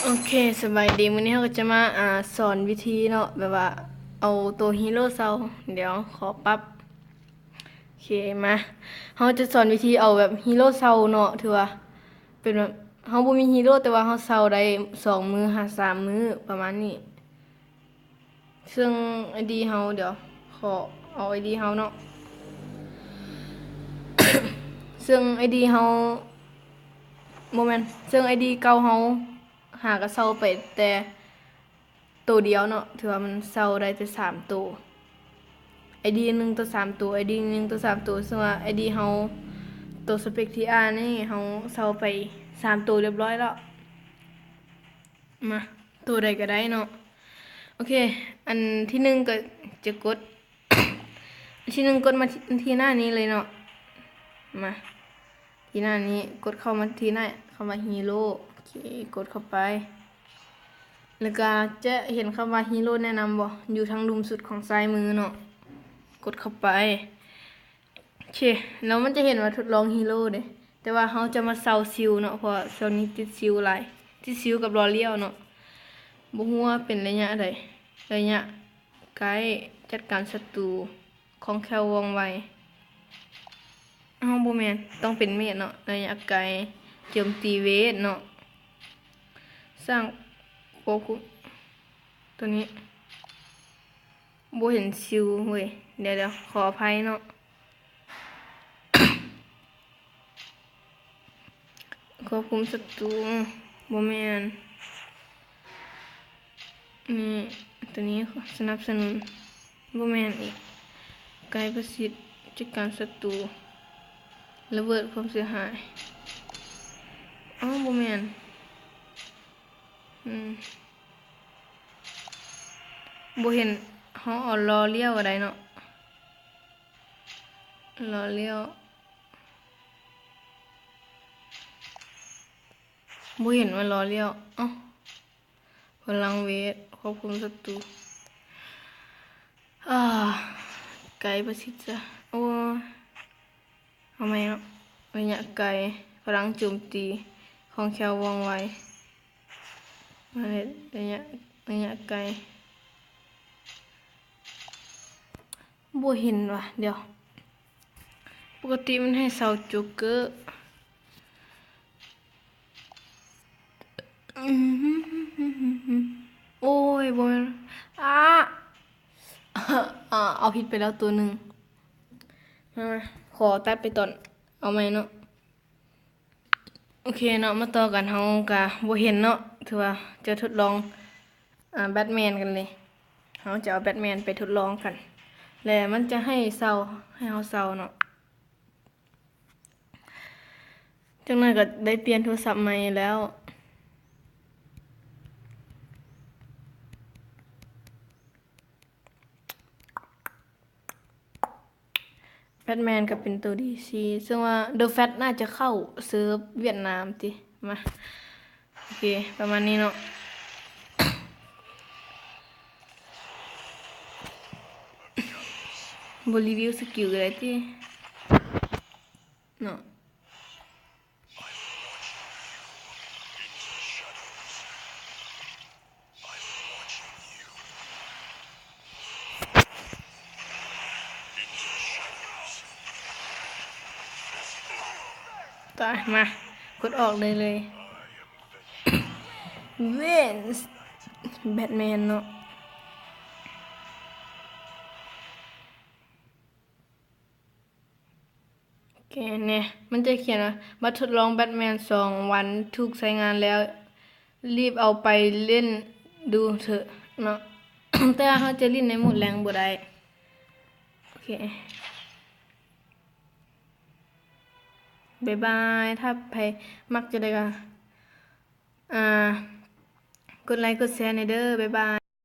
ໂອເຄ ສະບາຍດີ ມື້ນີ້ເຮົາກໍຈະມາ ອ່າ ສອນວິທີເນາະ ແບບວ່າເອົາໂຕຮີໂຣເຊົາ. ດຽວຂໍປັບ ໂອເຄ ມາ ເຮົາຈະສອນວິທີເອົາແບບຮີໂຣເຊົາເນາະ ຖືວ່າເປັນແບບເຮົາບໍ່ມີຮີໂຣ ແຕ່ວ່າເຮົາເຊົາໄດ້ສອງມື້ຫາສາມມື້ປະມານນີ້. ເຊິ່ງໄອດີເຮົາ ດຽວຂໍເອົາໄອດີເຮົາເນາະ ເຊິ່ງໄອດີເຮົາ ບໍ່ແມ່ນ ເຊິ່ງໄອດີເກົ່າເຮົາຫາກະເຊົາໄປແຕ່ໂຕດຽວເນາະ ຖືວ່າມັນເຊົາໄດ້ແຕ່ສາມໂຕ ໄອດີໜຶ່ງຕໍ່ສາມໂຕ ໄອດີໜຶ່ງຕໍ່ສາມໂຕ ເຊິ່ງວ່າໄອດີເຮົາໂຕສະເປັກທີ່ອ່ານນີ້ ເຮົາເຊົາໄປສາມໂຕລຽບລ້ອຍແລ້ວ. ມາ ໂຕໃດກໍໄດ້ເນາະ. ໂອເຄ ອັນທີໜຶ່ງກໍຈະກົດ ອັນທີໜຶ່ງກົດມາທີ່ ທີ່ໜ້ານີ້ເລີຍເນາະ. ມາ ທີ່ໜ້ານີ້ ກົດເຂົ້າມາທີ່ໜ້າ ຄຳວ່າ Hero ໂອເຄ ກົດເຂົ້າໄປ ແລ້ວກໍຈະເຫັນຄຳວ່າ Hero ແນະນຳບໍ່ ຢູ່ທາງລຸ່ມສຸດຂອງຊ້າຍມືເນາະ ກົດເຂົ້າໄປ. ໂອເຄ ແລ້ວມັນຈະເຫັນວ່າທົດລອງ Hero ເດ້ ແຕ່ວ່າເຮົາຈະມາເຊົາຊິວເນາະ ເພາະວ່າຊ່ວງນີ້ຕິດຊິວຫຼາຍ ຕິດຊິວກັບຫຼໍ່ລ້ຽວເນາະ. ບໍ່ຮູ້ວ່າເປັນໄລຍະໃດ ໄລຍະໃກ້ ຈັດການສັດຕູ ຄ່ອງແຄ້ວວ່ອງໄວ. ເອົ້າ ບໍ່ແມ່ນ ຕ້ອງເປັນເມດເນາະ ໄລຍະໄກ ໂຈມຕີເວດເນາະ. ສ້າງຄວບຄຸມ ໂຕນີ້ ບໍ່ເຫັນຊິວເວີຍ ດຽວໆ ຂໍອະໄພເນາະ. ຄວບຄຸມສັດຕູ ບໍ່ແມ່ນ ນີ້ ໂຕນີ້ສະໜັບສະໜູນ ບໍ່ແມ່ນອີກ ໄກປະຊິດ ຈັດການສັດຕູ ລະເບີດຄວາມເສຍຫາຍ. ເອົ້າ ບໍ່ແມ່ນ ອືມ ບໍ່ເຫັນ ເຮົາເອົາຫຼໍ່ລ້ຽວກໍໄດ້ເນາະ ຫຼໍ່ລ້ຽວ ບໍ່ເຫັນວ່າຫຼໍ່ລ້ຽວ. ເອົ້າ ພະລັງເວດ ຄວບຄຸມສັດຕູ ອາ ໄກປະຊິດຊະ ໂອ້ຍ ເອົາໃໝ່ເນາະ ໄລຍະໄກ ພະລັງໂຈມຕີ ຄ່ອງແຄ້ວວ່ອງໄວ ມາເຮັດໄລຍະ ໄລຍະໄກ. ບໍ່ເຫັນວ່າ ດຽວ ປົກກະຕິມັນໃຫ້ເຊົາໂຈກເກີ ໂອ້ຍ ບໍ່ແມ່ນ ອາ ອາ ເອົາຜິດໄປແລ້ວໂຕໜຶ່ງ. ມາ ຂໍຕັດໄປຕອນ ເອົາໃໝ່ເນາະ. ໂອເຄເນາະ ມາຕໍ່ກັນ ເຮົາກະບໍ່ເຫັນເນາະ ຖືວ່າຈະທົດລອງ ອາ ແບັດແມນກັນເລີຍ. ເຮົາຈະເອົາແບັດແມນໄປທົດລອງກັນ ແລະ ມັນຈະໃຫ້ເຊົາ ໃຫ້ເຮົາເຊົາເນາະ. ຈັກໜ້ອຍກໍໄດ້ປ່ຽນໂທລະສັບໃໝ່ແລ້ວ. ແບັດແມນກໍເປັນໂຕດີຊີ ເຊິ່ງວ່າເດີແຟັດໜ້າຈະເຂົ້າເສີບຫວຽດນາມຕິ ມາ ໂອເຄ ປະມານນີ້ເນາະ ບໍ່ຣີວິວສະກິວກໍໄດ້ຕິເນາະ. ຕາຍ ມາ ກົດອອກໄດ້ເລີຍ ເວນ ແບັດແມນເນາະ. ໂອເຄ ນີ້ ມັນຈະຂຽນວ່າ ບັດທົດລອງແບັດແມນສອງວັນຖືກໃຊ້ງານແລ້ວ ຣີບເອົາໄປຫຼິ້ນດູເຖາະເນາະ ແຕ່ວ່າເຮົາຈະຫຼິ້ນໃນໂໝດແລງບໍ່ໄດ້. ໂອເຄ ບາຍບາຍ ຖ້າໃຜມັກຈັ່ງໃດກໍ ອ່າ ກົດໄລກົດແຊແດ່ເດີ ບາຍບາຍ.